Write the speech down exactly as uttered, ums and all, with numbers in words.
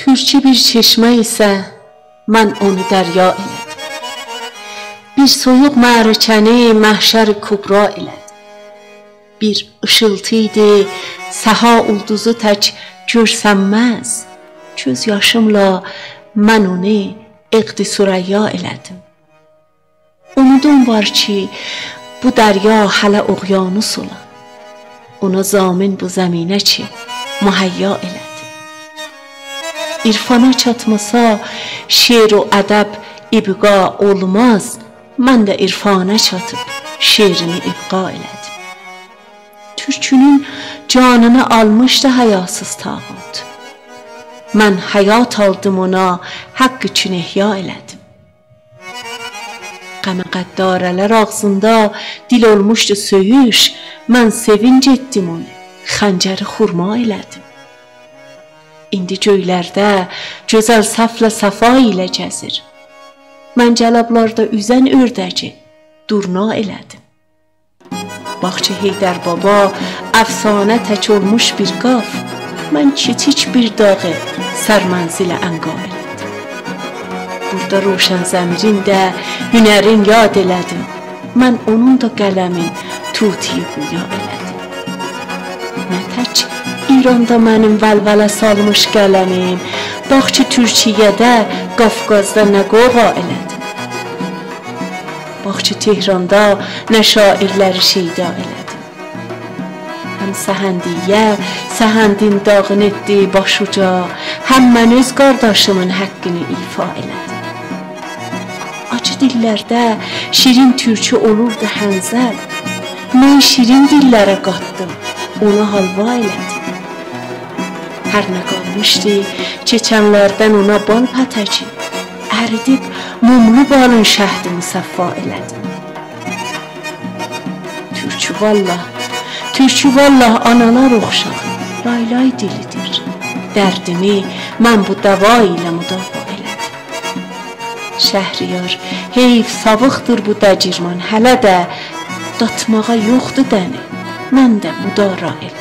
تورکو بیر چشمه ایسه، من اونو دریا ائله‌دیم. بیر سویوق معرکه‌نی محشر کبری ائله‌دیم. بیر ایشیلتی ایدی، سحا اولدوزو تک گؤرسنمز. گؤز یاشیملا من اونو عقد ثریا ائله‌دیم. اومودوم وار کی، بو دریا هله اقیانوس اولا. اونا ضامن بو زمینه کی، مهیا ائله‌دیم. عرفانا چاتماسا، شعر و ادب ابقا اولماز. من ده عرفانا چاتیب، شعریمی ابقا ائله‌دیم. تورکونون جانینی آلمیشدی حیاسیز طاغوت. من حیات آلدیم اونا، حق اوچون احیا ائله‌دیم. غم غداره‌لر آغزیندا دیل اولموشدو سؤیوش، من سئوینج ائتدیم اونو، خنجری خرما ائله‌دیم. ایندی گؤیلرده گؤزل صفله صفا ایله گزیر. من جلبلاردا اوزن اؤردگی درنا ائله‌دیم. باخ کی، حیدر بابا افسانه تک اولموش بیر قاف، من کیچیک بیر داغی سرمنزل عنقا ائله‌دیم. بورادا روشن ضمیرین ده هنرین یاد ائله‌دیم، من اونون دا قلمین طوطی گویا ائله‌دیم. نه تک ایراندا منیم ولوله سالمیش قلمیم، باخ کی، تورکیه‌ده، قافقازدا نه غوغا ائله‌دیم. باخ کی، تهراندا نه شاعرلری شیدا ائله‌دیم. هم سهندیه سهندین داغین ائتدی باش اوجا، هم من اؤز قارداشیمین حقینی ایفا ائله‌دیم. آجی دیللرده شیرین تورکو اولوردو حنظل، من شیرین دیللره قاتدیم، اونو حالوا ائله‌دیم. هر نه قالمیشدی کئچنلردن اونا بال پتکی، اریدیب موملو بالین شهد مصفا ائله‌دیم. تورکو والله، تورکو والله آنالار اوخشاغی، لای‌لای دیلیدیر. دردیمی من بو دوا ایله مداوا ائله‌دیم. شهریار، حیف، ساویقدیر بو دگیرمان، هله ده داتماغا یوخدور دنی، من ده مدارا ائله‌دیم.